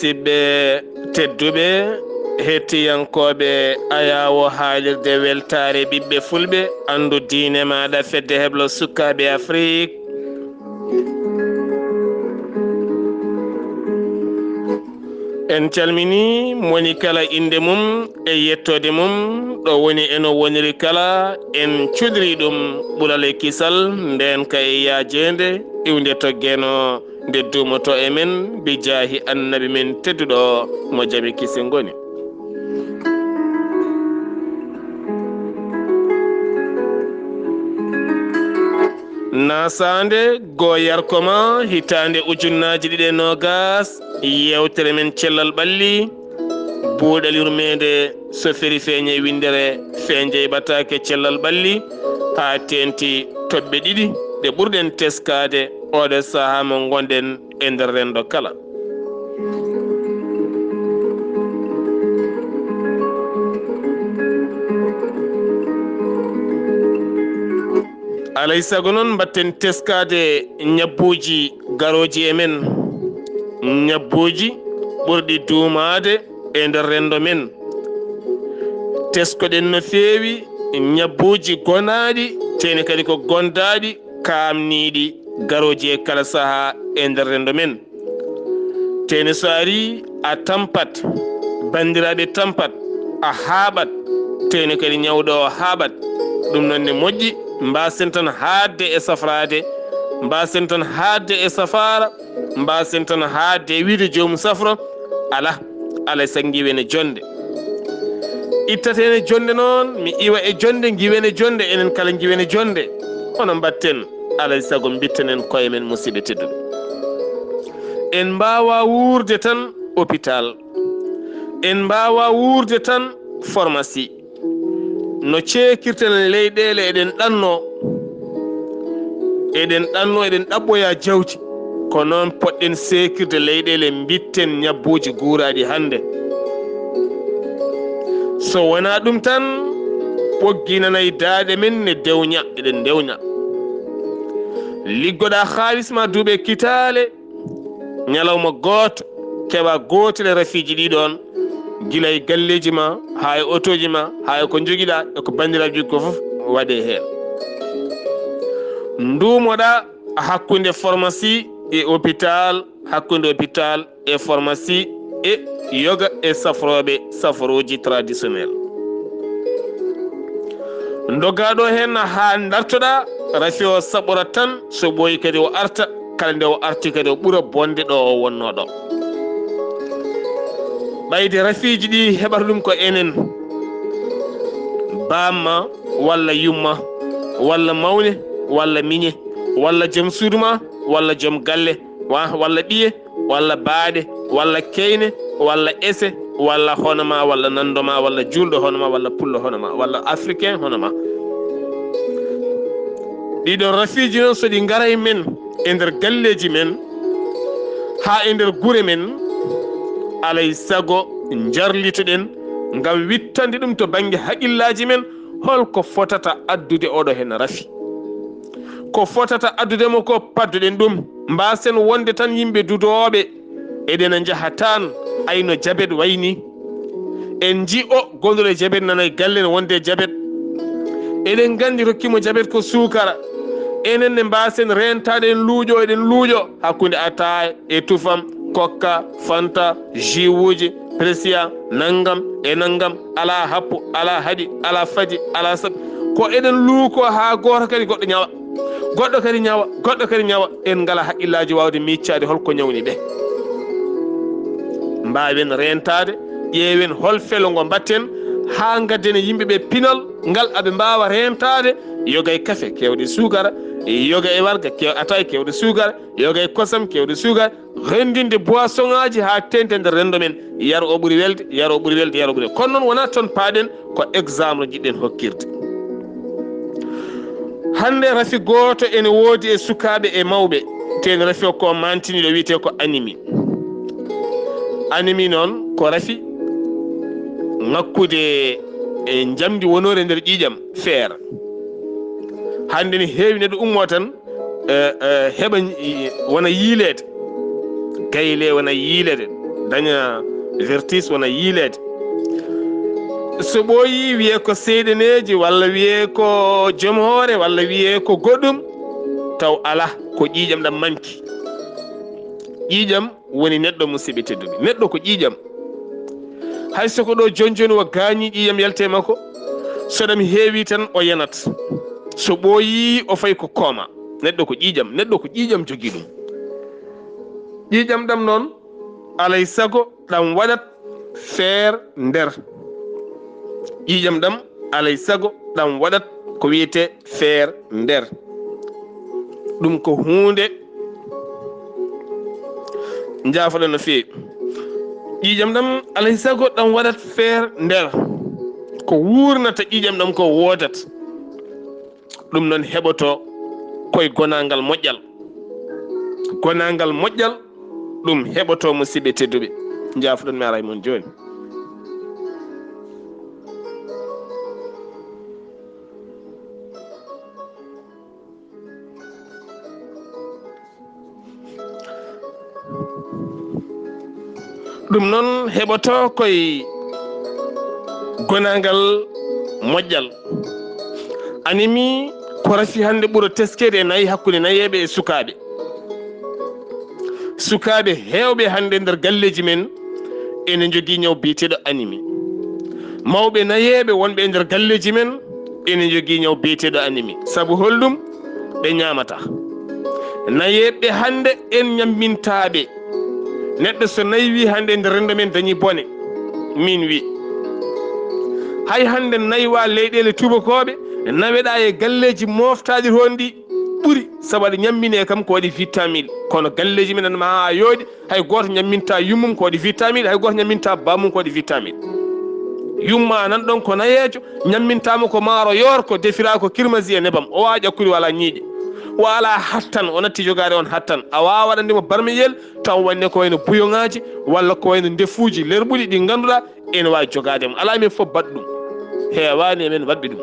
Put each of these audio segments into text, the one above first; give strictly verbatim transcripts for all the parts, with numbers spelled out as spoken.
Musidɓe tedduɓe, hettiyankooɓe ayaawo haalirde weltaare ɓiɓɓe fulɓe, anndu diine maaɗa fedde heblo sukaaɓe Afrik. En calmini moni kala innde mum e yettoode mum, ɗo woni e no woniri kala, en cudri ɗum ɓulal e kisal, ndeenka e yaajeende, iwnde to Geno, nde duumoto e men, bi jaahi Annabi men tedduɗo, mo jam e kisal ngoni. Nasaande goo yarko ma, hitaande ujunnaaji ɗiɗi e noogas, yeewtere men cellal ɓalli, buuɗal yurmeende, so feri feeñe winndere, feeñe ɓataake cellal ɓalli, haa teeŋti toɓɓe ɗiɗi ɗe ɓurɗen teskaade ooɗo sahaa mo ngonɗen e nder renndo kala. Alay sago noon, mbaɗten teskaade ñabbuuji garooji e men, ñabbuuji ɓurɗi duumaade e nder renndo men. Teskoɗen no feewi ñabbuuji gonaaɗi, teene kadi ko gondaaɗi, kaamniiɗi, garooji e kala sahaa e nder renndo men. Teene so arii, a tampat, banndiraaɓe tampat, a haaɓat, teene kadi ñawɗo o haaɓat. Ɗum noon ne moƴƴi, mbaasen tan haaɗde e safraade, mbaasen tan haaɗde e safaara, mbaasen tan haaɗde e wiyde joomum safro, alaa, alay sago ngiwen e jonnde. Ittaten e jonnde noon, mi iwa e jonnde, ngiwen e jonnde, enen kala ngiwen e jonnde. Hono mbaɗten, alay sago mbittanen koye men, musidɓe tedduɓe. En mbaawaa wuurde tan hôpital, en mbaawaa wuurde tan pharmacie. No ceekirten leyɗeele, eɗen ɗanno, eɗen ɗanno, eɗen ɗaɓɓoya jawdi. Ko noon poɗɗen seekirde leyɗeele, mbitten ñabbuuji guuraaɗi hannde. So wonaa ɗum tan, ɓoggi nanay daaɗe men ne dewña, eɗen ndewña. Liggoɗaa haalis ma duuɓi e kitaale, ñalawma gooto, keɓa gootel e rafiiji ɗi ɗoon, gila e galleeji ma, haa e otooji ma, haa e ko njogiɗaa, e ko banndiraaɓe njogii ko fof, waɗee heen. Nduumoɗaa hakkunde pharmacie e hôpital, hakkunde hôpital e pharmacie e yoga e safrooɓe safrooji traditionnel. Ndogaaɗo heen haa ndartoɗaa, rafi o saɓora tan, so ɓooyi kadi o arta, kala nde o arti kadi o ɓura bonde ɗo o wonnoo ɗo. Ɓayde rafiiji ɗi heɓata ɗum ko enen, baamma walla yumma, walla mawne walla miñe, walla joom suudu ma, walla joom galle, wa-, walla ɓiye, walla baaɗe, walla keyne, walla ese, walla hono ma, walla nanndo ma, walla juulɗo hono ma, walla pullo hono ma, walla africain hono ma. Ɗiɗon rafiiji noon, so ɗi ngaray men e nder galleeji men, haa e nder gure men, alay sago njarlitoɗen ngam wittande ɗum to bannge haqillaaji men, hol ko fotata addude oɗo heen rafi? Ko fotata addude mo ko padduɗen ɗum, mbaasen wonde tan yimɓe dudooɓe, eɗen njaha tan, ayno jabet wayni. En nji o gonduɗo e jabet nana e galle ne wonde e jabet. Eɗen nganndi rokkimo jabet ko suukara. Enen ne mbaasen reentaade, en luuƴo, eɗen luuƴo hakkunde ataaya e tufam, kokka, fanta, jus uji, presia, nanngam e nanngam, alaa happu, alaa haɗi, alaa faji, alaa sabi. Ko eɗen luuko haa gooto kadi goɗɗo ñawa. Goɗɗo kadi ñawa, goɗɗo kadi ñawa. En ngala haqqillaaji waawde miiccaade hol ko ñawni ɓe. Mbaawen reentaade, ƴeewen hol felo ngo mbaɗten haa ngadden e yimɓe ɓe pinal ngal aɓe mbaawa reentaade, yoga e kafe keewɗe suukara, yoga e warga keew-, ataay keewɗo suukara, yoga e kosam keewɗo suukara, renndinde boisson ŋaaji haa teeŋti e nder renndo men, yar o ɓuri welde, yar o ɓuri welde, yar o ɓuri. Kono noon wonaa toon paaɗen, ko exemple njiɗɗen hokkirde. Hannde rafi gooto ene woodi e sukaaɓe e mawɓe, teen rafi o ko maantiniiɗo wiyetee ko anémie. Anémie noon ko rafi ŋakkude e njamndi wonoori e nder ƴiiƴam, fer. Hannde ne heewi neɗɗo ummoo tan, eh, eh, heɓa, eh, wona yiileede. Gayle wona yiileede. daña vertige, wona yiileede. So ɓooyii, wiyee ko seyɗeneeji, walla wiyee ko joom hoore, walla wiyee ko goɗɗum, taw alaa, ko ƴiiƴam ɗam manki. Ƴiiƴam woni neɗɗo, musidɓe tedduɓe. Neɗɗo ko ƴiiƴam. Hay so ko ɗo jooni jooni o gaañii, ƴiiƴam yalti e makko. So ɗam heewii tan, o yanat. So ɓooyii, o fayi ko kooma. Neɗɗo ko ƴiiƴam. Neɗɗo ko ƴiiƴam jogii ɗum. Ƴiiƴam ɗam noon, alay sago ɗam waɗat feer nder. Ƴiiƴam ɗam, alay sago ɗam waɗat ko wiyetee feer nder. Ɗum ko huunde, njaafoɗon no feewi. Ƴiiƴam ɗam, alay sago ɗam waɗat feer nder. Ko wuurnata ƴiiƴam ɗam ko woodat. Ɗum noon heɓoto koye gonaangal moƴƴal. Gonaangal moƴƴal, ɗum heɓoto, musidɓe tedduɓe. Njaafoɗon mi ara e mon jooni. Ɗum noon heɓoto koye gonaangal moƴƴal. Anémie ko rafi hannde ɓuro teskeede e nayi hakkunde nayeeɓe e sukaaɓe. Sukaaɓe heewɓe hannde nder galleeji men ene njogii ñaw biyeteeɗo anémie. Mawɓe nayeeɓe wonɓe e nder galleeji men ene njogii ñaw biyeteeɗo anémie. Sabu holɗum? Ɓe ñaamataa. Nayeeɓe hannde en ñammintaa ɓe. Neɗɗo so naywii hannde e nder renndo men dañii bone. Min wi. Hay hannde naywaa leyɗeele tuubakooɓe, naweɗaa e galleeji mooftaaɗi toon ɗi ɓuri, sabu aɗa ñamminee kam ko waɗi vitamine. Kono galleeji men en ma haa yooɗi, hay gooto ñammintaa yummum ko waɗi vitamine, hay gooto ñammintaa bammum ko waɗi vitamine. Yumma nan ɗon ko nayeejo, ñammintaama ko maaro yoor, ko defiraa ko kirmasi e nebam. O waawaa ƴakkude, o alaa ñiiƴe, o alaa hattan, o natti jogaade on hattan. A waawaa waɗande mo barmeyel, taw waɗne ko wayno buyoŋaaji, walla ko wayno ndefuuji lerɓuɗi ɗi ngannduɗaa ene waawi jogaade mo. Alaa men fof baɗ ɗum. Heewaani e men waɗɓe ɗum.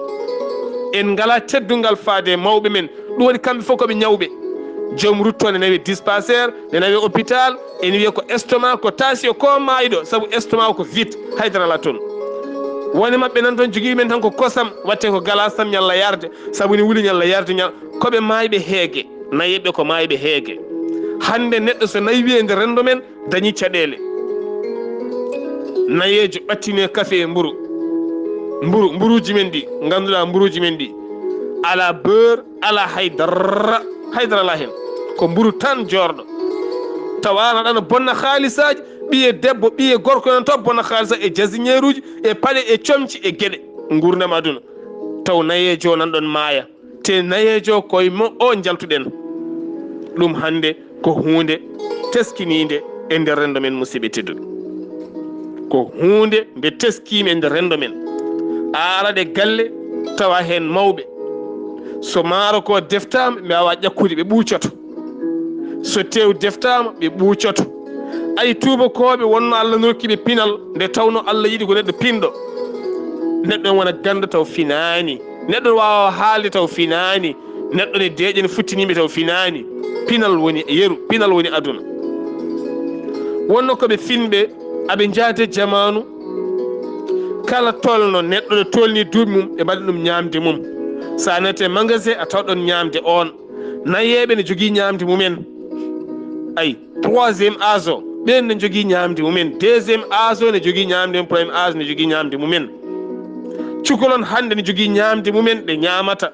En ngalaa teddungal faade e mawɓe men. Ɗum waɗi kamɓe fof ko ɓe ñawɓe. Joom rutto ne nawi dispensaire, ne nawi hôpital, ene wiyee ko estomac, ko tension, ko maayɗo, sabu estomac o ko vide, haydara alaa toon. Woni maɓɓe nan toon jogii men tan ko kosam, watte ko galas tan ñalla yarde, sabu ne wuli ñalla yarde, ñal-, ko ɓe maayɓe heege, nayeeɓe ko maayɓe heege. Hannde neɗɗo so naywii e nder renndo men, dañii caɗeele. Nayeejo ɓattine kafe e mburu. Mburu, mburuuji men ɗi, ngannduɗaa mburuuji men ɗi. Alaa beurre, alaa hay dara, hay dara alaa heen. Ko mburu tan joorɗo. Tawa ana ɗana bonna haalisaaji, ɓiye debbo, ɓiye gorko nan to bonna haalisa e jasiñeeruuji, e paɗe, e comci, e geɗe. Nguurndam aduna. Taw nayeejo nan ɗon maaya. Te nayeejo ko e mo o njaltuɗen. Ɗum hannde ko huunde teskiniinde e nder renndo men, musidɓe tedduɓe. Ko huunde nde teskiimi e nder renndo men. A arat e galle, tawa heen mawɓe. So maaro ko deftaama, ɓe mbaawaa ƴakkude, ɓe ɓuucoto. So teew deftaama, ɓe ɓuucoto. Ay, tuubakooɓe wonno Allah nokki ɓe pinal, nde tawno Allah yiɗi ko neɗɗo pinɗo. Neɗɗo wona ganndo taw finaani. Neɗɗo waawa haalde taw finaani. Neɗɗo ne deeƴa ne futtiniiɓe taw finaani. Pinal woni yeru, pinal woni aduna. Wonno ko ɓe finɓe, aɓe njaade jamaanu. Kala tolno neɗɗo no tolni duuɓi mum, ɓe mbaɗa ɗum ñaamde mum. So a natti e magasin, a taw ɗon ñaamde oon. Nayeeɓe ne jogii ñaamde mumen. Ay, troisième âge o, ɓeen ne jogii ñaamde mumen. Deuxième âge o ne jogii ñaamde mum, premier âge ne jogii ñaamde mumen. Cukalon hannde ne jogii ñaamde mumen, ɓe ñaamata.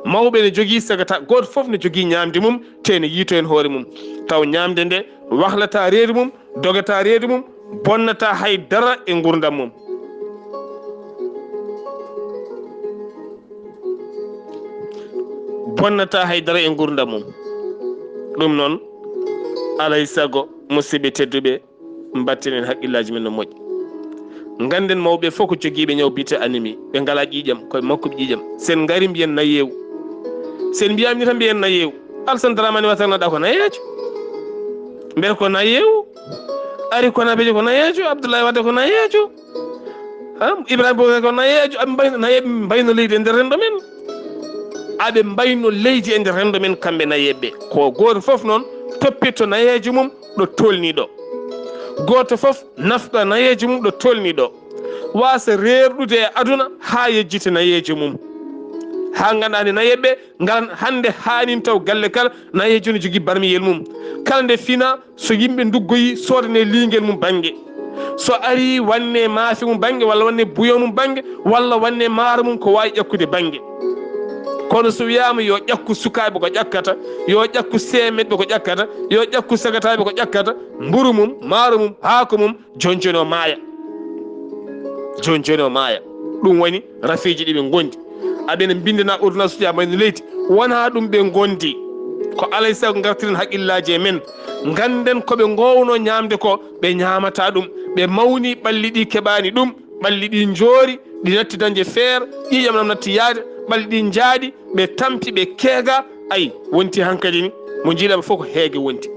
Mawɓe ne jogii sagata, gooto fof ne jogii ñaamde mum, te ne yiito heen hoore mum. Taw ñaamde nde wahlata reedu mum, dogata reedu mum, bonnata hay dara e nguurndam mum. Bonnata hay dara e nguurndam mum. Ɗum noon, alay sago, musidɓe tedduɓe, mbatten en haqqillaaji men no moƴƴi. Ngannden mawɓe fof ko jogiiɓe ñaw biyetee anémie, ɓe ngalaa ƴiiƴam, koye makko ɓe ƴiiƴam. Sen ngari mbiyen nayeewu. Sen mbiyaama ni tan mbiyen nayeewu. Alassane Dramane Ouattara naɗa ko nayeejo. Mbiyata ko nayeewu. Ari Konabeji ko nayeejo, Abdoulaye Wade ko nayeejo. Ha? Ibrahima Boubacar ko nayeejo, aɓe mbayno, nayeeɓe mbayno leydi e nder renndo men. Aɓe mbayno leydi e nder renndo men kamɓe nayeeɓe. Ko gooto fof noon toppitto nayeejo mum ɗo tolni ɗo. Gooto fof nafqa nayeejo mum ɗo tolni ɗo, waasa reerɗude e aduna haa yejjita nayeejo mum. Haa nganndaa nde nayeeɓe ɓe ngalan hannde haanin taw galle kala nayeejo no jogii barmiyel mum. Kala nde fina, so yimɓe nduggoyi, soodane liingel mum bannge. So ari, wanne maafe mum bannge, walla wanne buyon mum bannge, walla wanne maaro mum ko waawi ƴakkude bannge. Kono so wiyaama yo ƴakku sukaaɓe ko ƴakkata, yo ƴakku seemedɓe ko ƴakkata, yo ƴakku sagataaɓe ko ƴakkata, mburu mum, maaro mum, haako mum, jooni jooni o maaya. Jooni jooni o maaya. Ɗum woni rafiiji ɗi ɓe ngondi. Aɓe ne mbinndana ordonnance uji amen leydi. Wonaa ɗum ɓe ngondi. Ko alay sago ngartiren haqqillaaji e men. Ngannden ko ɓe ngoowno ñaamde ko, ɓe ñaamataa ɗum. Ɓe mawni, ɓalli ɗi keɓaani ɗum. Ɓalli ɗi njoori, ɗi natti dañde feere, ƴiiƴam ɗam natti yahde, ɓalli ɗi njaaɗi, ɓe tampi, ɓe keega. Ay, wonti hankadi ni, mo njiiɗaa ɓe fof ko heege wonti.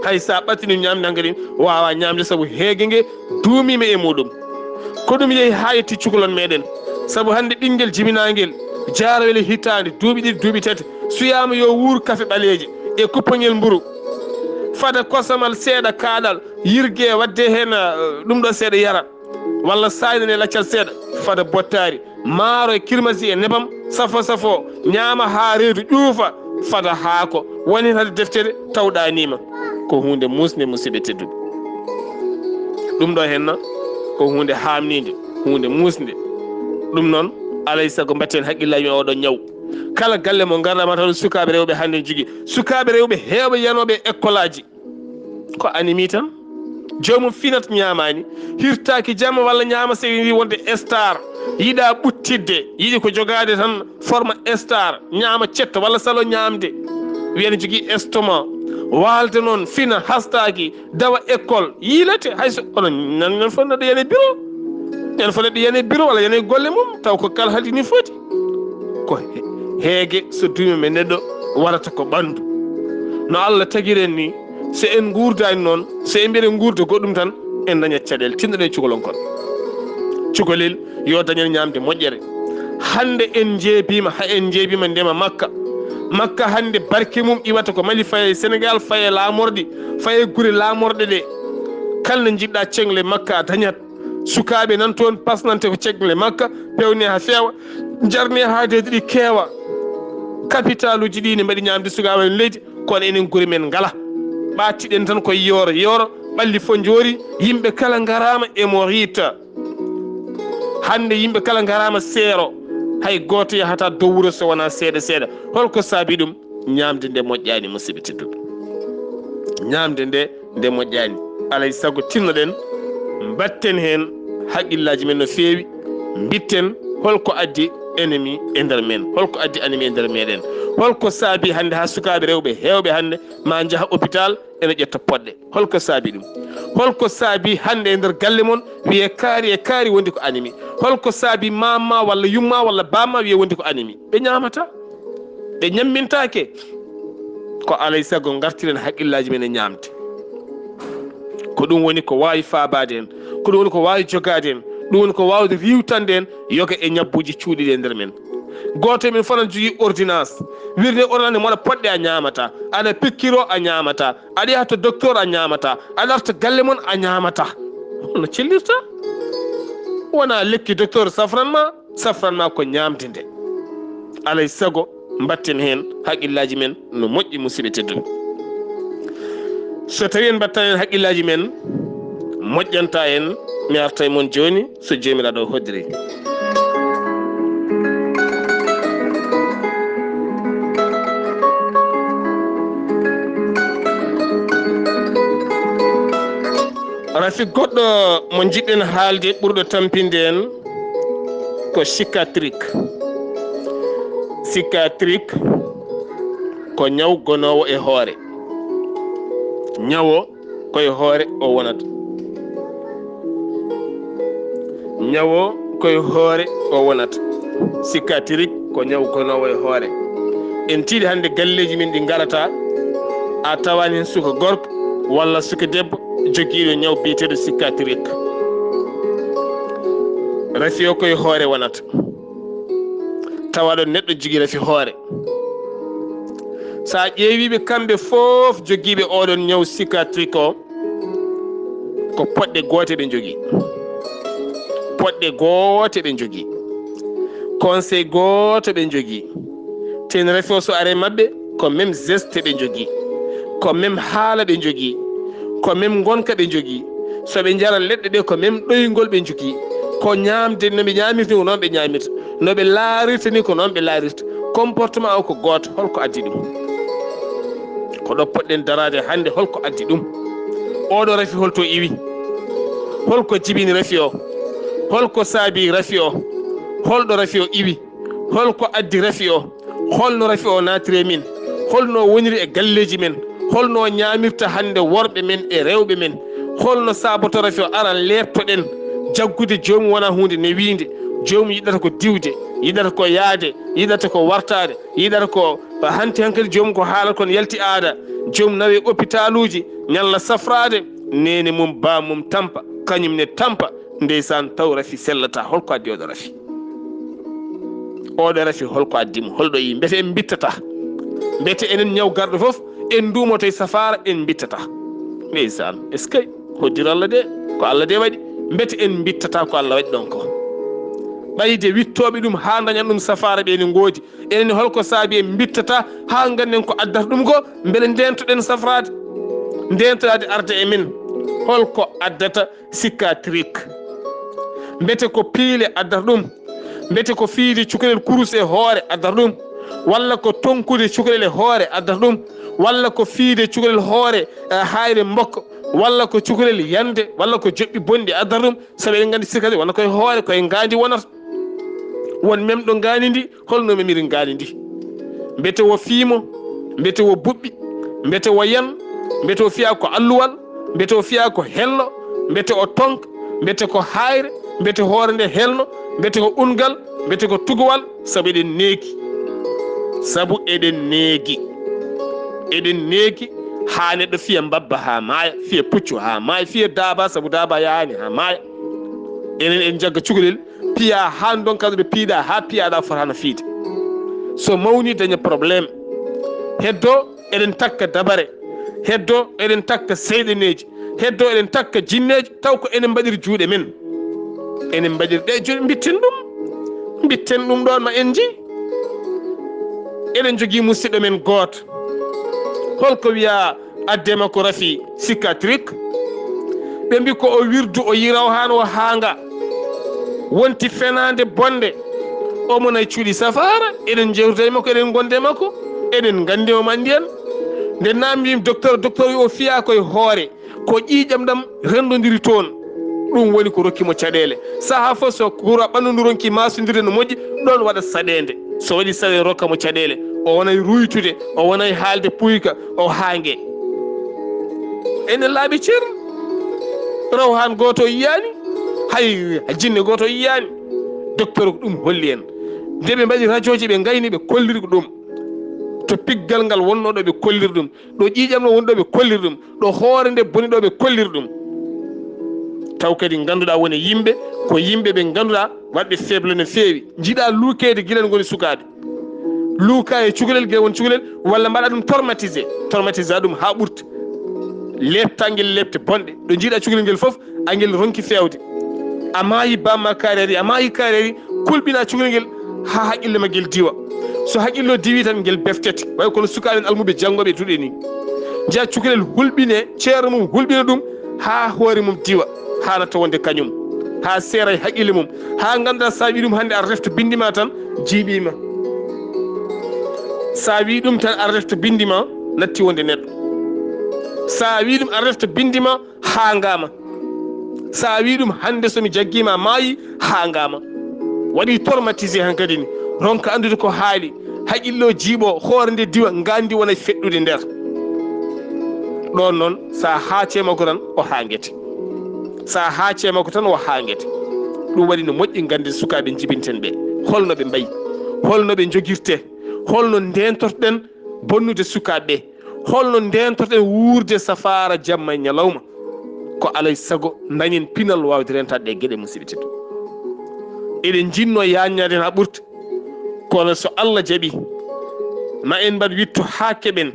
Hay so a ɓattini ñaamde hankadi ni, waawaa ñaamde sabu heege nge duumiima e muɗum. Ko ɗum yehi haa yetti cukalon meɗen. Sabu hannde ɓinngel jibinaangel, jaarowel e hitaande, duuɓi ɗiɗi, duuɓi tati, suyaama yo wuur kafe ɓaleeje e kuppoñel mburu. Fada kosamal seeɗa kaaɗal, yirge waɗde heen, eh, ɗum ɗo seeɗa yara. Walla saaynan e laccal seeɗa, fada bottaari, maaro e kirmasi e nebam, safo safo, ñaama haa reedu ƴuufa, fada haako, woni hade deftere tawɗaniima. Ko huunde muusnde, musidɓe tedduɓe. Ɗum ɗo henna ko huunde haamniinde, huunde muusnde. Ɗum noon, alay sago mbatten haqqillaaji men oɗo ñaw. Kala galle mo ngarɗaa ma taw sukaaɓe rewɓe hannde njogii. Sukaaɓe rewɓe heewɓe yanooɓe e ekkolaaji. Ko anémie tan. Joomum finat ñaamaani, hirtaaki jamma walla ñaama so wi wonde star. Yiɗaa ɓuttidde, yiɗi ko jogaade tan forme star, ñaama cetto walla salo ñaamde. Wiya ne jogii estomac. Waalde noon, fina, hastaaki, dawa école, yiilete. Hay so, kono nan, nan fof neɗɗo yana e bureau. Nan fof neɗɗo yana e bureau walla yana e golle mum, taw ko kala haaldi ni foti. Ko he-, heege so duumi men neɗɗo warata ko ɓanndu. No Allah tagiri en ni, so en nguurdaani noon, so en mbiɗa nguurda goɗɗum tan, en dañat caɗeele. Tinnoɗen cukalon kon. Cukalel yo dañan ñaamde moƴƴere. Hannde en njeebiima, ha en njeebiima ndema makka. Makka hannde barke mum iwata ko Mali, faye Sénégal, faye laamorɗi, faye gure laamorɗe ɗe. Kala nde njiɗɗaa ceŋle makka a dañat. Sukaaɓe nan toon, pasnante ko ceŋle makka, pewne haa feewa, njarne haa deedi ɗi keewa. Kapitaaluuji ɗi ne mbaɗi ñaamde sukaaɓe men leydi, kono enen gure men ngala. Ɓaatiɗen tan ko yooro yooro, ɓalli fof njoori, yimɓe kala ngaraama e mo riita. Hannde yimɓe kala ngaraama seero, hay gooto yahataa dow wuro so wonaa seeɗa seeɗa. Holko saabi ɗum? Ñaamde nde moƴƴaani, musidɓe tedduɓe. Ñaamde nde, nde moƴƴaani. Alay sago tinnoɗen, mbatten heen haqqillaaji men no feewi, mbitten holko addi anémie e nder men, holko addi anémie e nder meɗen, holko saabi hannde haa sukaaɓe rewɓe heewɓe hannde ma njaha hôpital ene ƴetta poɗɗe. Holko saabi ɗum? Holko saabi hannde e nder galle mon wiye kaari e kaari wondi ko anémie? Holko saabi mamma walla yumma walla bamma wiye wondi ko anémie? Ɓe ñaamata, ɓe ñammintaake. Ko alay sago ngartiren haqqillaaji men e ñaamde. Ko ɗum woni ko waawi faabaade en, ko ɗum woni ko waawi jogaade en, ɗum woni ko waawde riiwtande en yoga e ñabbuuji cuuɗiiɗi e nder men. Gooto e men fof ana jogii ordonnance. Wirde ordonnance ne moɗa poɗɗe a ñaamata, aɗa pikkiro a ñaamata, aɗa yaha to docteur a ñaamata, aɗa arta galle mon a ñaamata. No cellirta? Wona lekki docteur safran ma, safran ma ko ñaamde nde. Alay sago mbatten heen haqqillaaji men no moƴƴi, musidɓe tedduɓe. So tawi en mbattaa heen haqqillaaji men, moƴƴanta en, mi arta e mon jooni, so Joomiraaɗo hoddiri. Rafi goɗɗo mo njiɗɗen haalde ɓurɗo tampinde en ko cicatrique. Cicatrique ko ñaw gonoowo e hoore. Ñawo ko e hoore o wonata. Ñawo ko e hoore o wonata. Cicatrique ko ñaw gonoowo e hoore. En tiiɗi hannde galleeji men ɗi ngarata, a tawaani heen suka gorko walla suka debbo jogiiɗo ñaw biyeteeɗo cicatrique. Rafi o ko e hoore wonata. Tawa ɗon neɗɗo jogii rafi hoore. So a ƴeewii ɓe kamɓe fof jogiiɓe oɗon ñaw cicatrique o, Ko poɗɗe goote ɓe njogii. Poɗɗe goote ɓe njogii. Conseil gooto ɓe njogii. Ten rafi o so are maɓɓe, ko même geste ɓe njogii. Ko même haala ɓe njogii. Ko même ngonka ɓe njogii. So ɓe njara leɗɗe ɗe, ko même ɗoyngol ɓe njogii. Ko ñaamde, no ɓe ñaamirta, ko noon ɓe ñaamirta. No ɓe laarirta ni, ko noon ɓe laarirta. Comportement o ko gooto. Holko addi ɗum? Ko ɗo poɗɗen daraade hannde. Holko addi ɗum? Oɗo rafi, holto iwi? Holko jibini rafi o? Holko saabi rafi o? Holɗo rafi o iwi? Holko addi rafi o? Holno rafi o naatiri e min? Holno o woniri e galleeji men? Holno o ñaamirta hannde worɓe men e rewɓe men? Holno saaboto rafi o? Aran leeptoɗen. Jaggude joomum wona huunde newiinde. Joomum yiɗata ko diwde, yiɗata ko yaade, yiɗata ko wartaade, yiɗata ko hanti hankadi joomum ko haalata kon yalti aada. Joomum nawe opitaluuji, ñalla safraade, neene mum, baam mum tampa, kañum ne tampa. Ndeysaan, taw rafi sellata. Holko addi oɗo rafi? Oɗo rafi, holko addi mo? Holɗo yi? Mbete en mbittata? Mbete enen ñaw garɗo fof en nduumoto e safaara, en mbittata? Ndeysaan, est-ce que? Hoddir Allah de, ko Allah de waɗi. Mbete en mbittata ko Allah waɗi ɗon ko? Ɓayde wittooɓe ɗum haa ndañan ɗum safaara ɓe ene ngoodi. Enen holko saabi en mbittata haa ngannden ko addata ɗum ko? Mbele ndeentoɗen safraade? Ndeentoɗaade arde e men. Holko addata cicatrice? Mbete ko piile addata ɗum? Mbete ko fiyde cukalel kurus e hoore addata ɗum? Walla ko tonkude cukalel e hoore addata ɗum? Walla ko fiyde cukalel hoore, eh, hayre mbokko? Walla ko cukalel yande? Walla ko joɓɓi bonɗi addata ɗum? Sabu eɗen nganndi cicatrice wona koye hoore, koye ngaandi wonata. Won memɗo ngaandi ndi, holno memiri ngaandi ndi? Mbete wo fiimo? Mbete wo buɓɓi? Mbete wo yan? Mbete o fiya ko alluwal? Mbete o fiya ko hello? Mbete o tonka? Mbete ko hayre? Mbete hoore nde helno? Mbete ko ungal? Mbete ko tugowal? Sabu eɗen neegi. Sabu eɗen neegi. Eɗen neegi haa neɗɗo fiya mbabba haa maaya, fiya puccu haa maaya, fiya daaba, sabu daaba yahaani haa maaya. Enen en jagga cukalel, piya haa ndonka ɗo piiɗa, haa piyaɗa fotano fiide. So mawni, daña problème. Heddo eɗen takka dabare. Heddo eɗen takka seyɗaneeji. Heddo eɗen takka jinneeji, taw ko enen mbaɗiri juuɗe men. Enen mbaɗiri ɗe juuɗe, mbitten ɗum. Mbitten ɗum ɗon, ma en nji. Eɗen jogii musidɗo men gooto. Holko wiya adde makko rafi cicatrice? Ɓe mbi ko o wirdu, o yi raw haan o haanga. Wonti fenaande bonde. Omo nay cuuɗi safaara, eɗen jewtida e makko, eɗen ngonda e makko, eɗen nganndi omo anndi en. Nde naamndiimi docteur, docteur wi o fiya koye hoore, ko ƴiiƴam ɗam renndondiri toon. Ɗum woni ko rokki mo caɗeele. Sahaa fof so kura ɓanndu ndu ronki maasondirde no moƴƴi, ɗoon waɗa saɗeende. So waɗi saɗeende, rokka mo caɗeele. O wonay ruytude, o wonay haalde puyka, o haange. Ene laaɓi cer. Raw haan gooto o yiyaani, hay jinne gooto o yiyaani. Docteur ko ɗum holli en. Nde ɓe mbaɗi rajooji, ɓe ngayni, ɓe kolliri ko ɗum. To piggal ngal wonnoo ɗo, ɓe kolliri ɗum. Ɗo ƴiiƴam no woni ɗo, ɓe kolliri ɗum. Ɗo hoore nde boni ɗo, ɓe kolliri ɗum. Taw kadi ngannduɗaa won e yimɓe, ko yimɓe ɓe ngannduɗaa waɗɓe faible no feewi. Njiɗaa luukeede gila no ngoni sukaaɓe. Luuka e cukalel gila won cukalel, walla mbaɗa ɗum traumatisé. Traumatisé ɗum haa ɓurta. Leepta ngel leepte bonɗe. Ɗo njiɗaa cukalel ngel fof, a ngel ronki feewde. A maayi, bamma kaari ari, a maayi, kaari ari, kulɓina cukalel ngel haa haqqille ma ngel diwa. So haqqille o diwi tan, ngel beftete. Way kono sukaaɓe en almuɓe janngooɓe duɗe ni. Njiya cukalel hulɓine, ceerno mum hulɓina ɗum haa hoore mum diwa, haa natta wonde kañum, haa seera e haqqille mum, haa ngannduɗaa sa wi ɗum hannde aɗa refta binndi ma tan, jiiɓii ma. Sa wi ɗum tan aɗa refta binndi ma, natti wonde neɗɗo. Sa wi ɗum aɗa refta binndi ma, haangaama. Sa wi ɗum hannde so mi jaggiima a maayi, haangaama. Waɗi traumatisé hankadi ni. Ronka anndude ko haali. Haqqille o jiiɓo, hoore nde diwa, ngaandi wona e feɗɗude nder. Ɗoon noon, sa haacee makko tan, o haangete. Sa haacee makko tan, o haangete. Ɗum waɗi no moƴƴi ngannden sukaaɓe njibinten ɓe. Holno ɓe mbayi? Holno ɓe njogirte? Holno ndeentorɗen bonnude sukaaɓe ɓe? Holno ndeentorɗen wuurde safaara jamma e ñalawma? Ko alay sago dañen pinal waawde rentaade ɗe geɗe, musidɓe tedduɓe. Eɗen njinnoo yaajnaade heen haa ɓurta. Kono so Allah jaɓii, ma en mbaɗ witto haa keɓen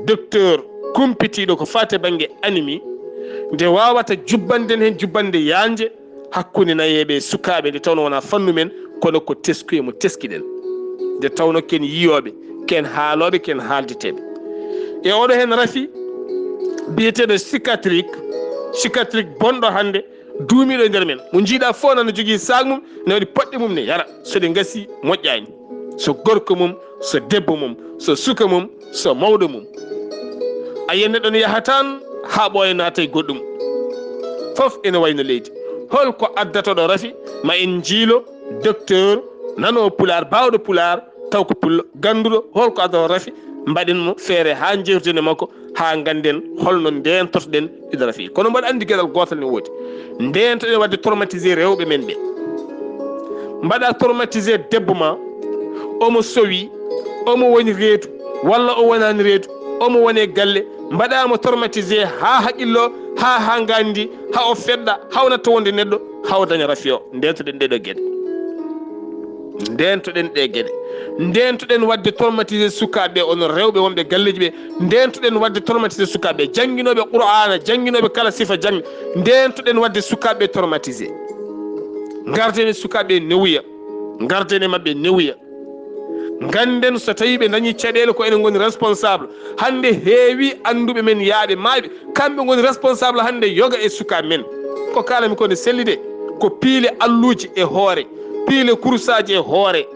docteur kumpitiiɗo ko faati e bannge anémie, Nde waawata jubbanɗen heen jubbannde yaajnde hakkunde nayeeɓe e sukaaɓe, nde tawnoo wonaa fannu men, kono ko teskuye mo teskiɗen. Nde tawnoo ko en yiyooɓe, ko en haalooɓe, ko en haaldeteeɓe. E oɗo heen rafi biyeteeɗo cicatrique, cicatrique bonɗo hannde, duumiiɗo e nder men. Mo njiiɗaa fof nana jogii saak mum, ne waɗi poɗɗe mum ne yara. So ɗe ngasii, moƴƴaani. So gorko mum, so debbo mum, so suka mum, so mawɗo mum. A yiyat neɗɗo ne yaha tan haa ɓooya naata e goɗɗum. Fof ene wayi no leydi. Hol ko addata ɗo rafi? Ma en njiilo docteur nanoowo pulaar, baawɗo pulaar, taw ko pullo, gannduɗo hol ko addata rafi. Mbaɗen mo feere haa njeewtiden e makko, haa ngannden holno ndeentotoɗen e rafi. Kono mboɗo anndi geɗal gootal ne woodi. Ndeentoɗen waɗde traumatisé rewɓe men ɓe. Mbaɗa traumatisé debbo ma, omo sowi, omo woni reedu, walla o wonaani reedu, omo woni e galle, mbaɗa mo traumatisé haa haqqillo, haa, haa nganndi, haa o feɗɗa, haa o natta wonde neɗɗo, haa o daña rafi o. Ndeentoɗen ɗee ɗoo geɗe. Ndeentoɗen ɗee geɗe. Ndeentoɗen waɗde traumatisé sukaaɓe, onon rewɓe wonɓe galleeji ɓe. Ndeentoɗen waɗde traumatisé sukaaɓe, jannginooɓe Qur'aana, jannginooɓe kala sifa jannge. Ndeentoɗen waɗde sukaaɓe traumatisé. Ngarden e sukaaɓe newuya. Ngarden e maɓɓe newuya. Ngannden so tawii ɓe dañii caɗeele, ko enen ngoni responsable. Hannde heewi annduɓe men yaaɓe maayɓe, kamɓe ngoni responsable hannde yoga e sukaaɓe men. Ko kaalanmi ko ne selli de, ko piile alluuji e hoore, piile kurusaaji e hoore,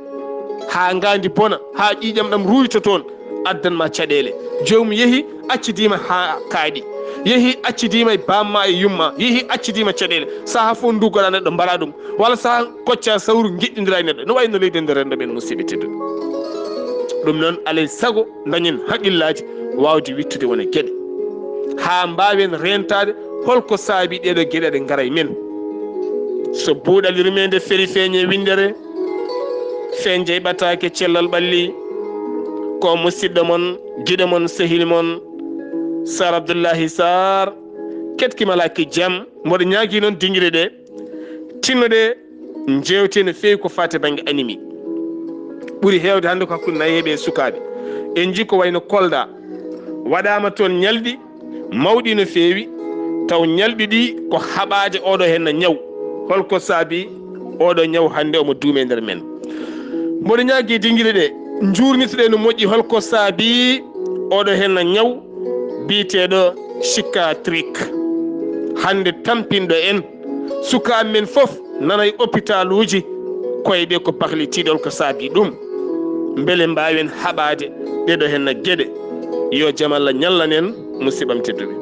haa ngaandi bona, haa ƴiiƴam ɗam ruuyta toon, addan ma caɗeele. Joomum yehi, accidiima haa kaaɗi. Yehi, accidiima e baamma e yumma. Yehi, accidiima caɗeele. Sahaa fof nduggoɗaa neɗɗo, mbaɗaa ɗum. Walla sahaa koccaa sawru, njeɗɗindiraa e neɗɗo. No wayi no leydi nde renndo men, musidɓe tedduɓe. Ɗum noon, alay sago, dañen haqqillaaji waawde wiɗtude wona geɗe. Haa mbaawen reentaade hol ko saabii ɗee ɗoo geɗe ɗe ngara e men. So buuɗal yurmeende feri feeñe winndere, feeñde ɓataake cellal ɓalli. Ko musiɗɗo mon, giɗo mon, sehil mon, Saar Abdullahi Saar, keɗki malaaki jam. Mboɗo ñaagii noon dingireɗe tinnoɗe njeewte no feewi ko faati e bannge anémie. Ɓuri heewde hannde ko hakkunde nayeeɓe e sukaaɓe. En njii ko wayno Kolda, waɗaama toon ñalɗi mawɗi no feewi, taw ñalɗi ɗi ko haɓaade oɗo henna ñaw. Hol ko saabii oɗo ñaw hannde omo duumi e nder men? Mboɗo ñaagii dingireɗe njuurnitoɗe no moƴƴi hol ko saabii oɗo henna ñaw biyeteeɗo cicatrique. Hannde tampinɗo en, sukaaɓe men fof nana e opitaaluuji, koye ɓe ko baklitiiɗo, hol ko saabii ɗum? Mbele mbaawen haɓaade ɗee ɗoo henna geɗe? Yo jam Allah ñallan en, musiɗɓe am tedduɓe.